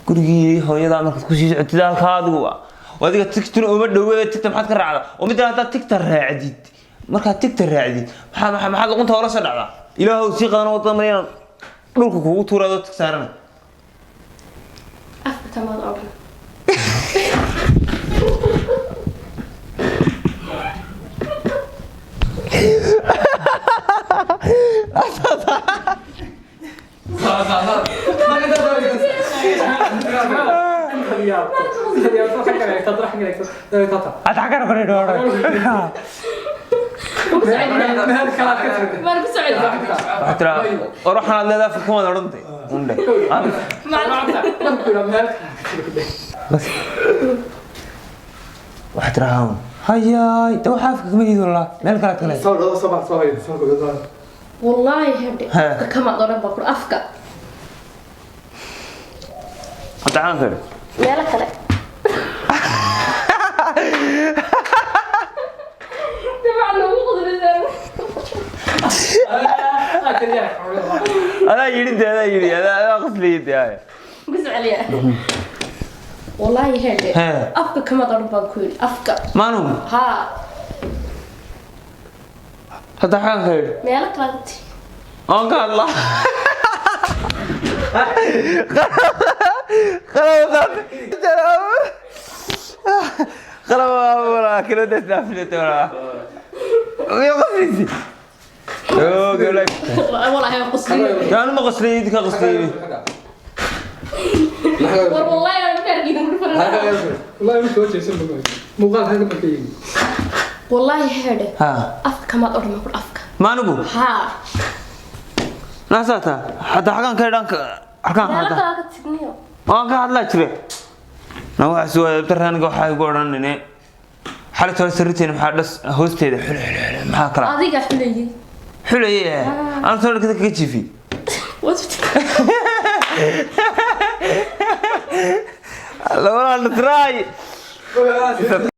Gurigii hooyadaa markaad kusii socotid halkaa, adigu adiga tigtuna uma dhowe. Tigta maxaad ka raacdaa? Oo midda haddaad tigta raacdid, markaad tigta raacdid, maxaad luqunta hoola soo dhacdaa? Ilaahow sii qadan wadada mar inaan dhulka kugu tuuraado tig saarana. Afka kamaad odhan. Maan ku socdaa. Waxaad tiraa war waxaanaad leedahay afka kumaad odhantay undhe. Waxaad tiraa hayaay, de waxaa afka kama diid walaa meel kalaad kale. Wallaahi hedhe. He. Afka kamaad odhan baa kur afka. Hadda caan kale. Meelo kale. Dabcan ugu qudbaysaa. Adaa yidhi de, adaa yidhi, adaa qaslayay de haya. Ku socoliya. Wallaahi hedhe. He. Afka kamaad odhan baan ku yidhi. Afka. Maanugu. Haa. Hadda caan kale. Meelo kale aad tiri. Oon ka hadlaa Wallaahi waan qosliyey. ma qosliyey, idinka qosliyey. War wallaahi aan feerkiina ku dhufanaa. Wallaahi hedhe. Ha. Afka kamaad odhan baan ku afka. Maanugu. Haa. Naasaata hadda xagaan ka dhanka halkaan Meelo hadda kale aad ka tigniyo. Waan ka hadlaa jire na waxaas waa daraniga. Waxaa igu odhanine xalay tole sariirteena maxaa dhas hoosteeda xul xul xul maxaa kala? Adiga xulayay. Xulaye aan soo dhakada kaga jiifi. Waad Labada try.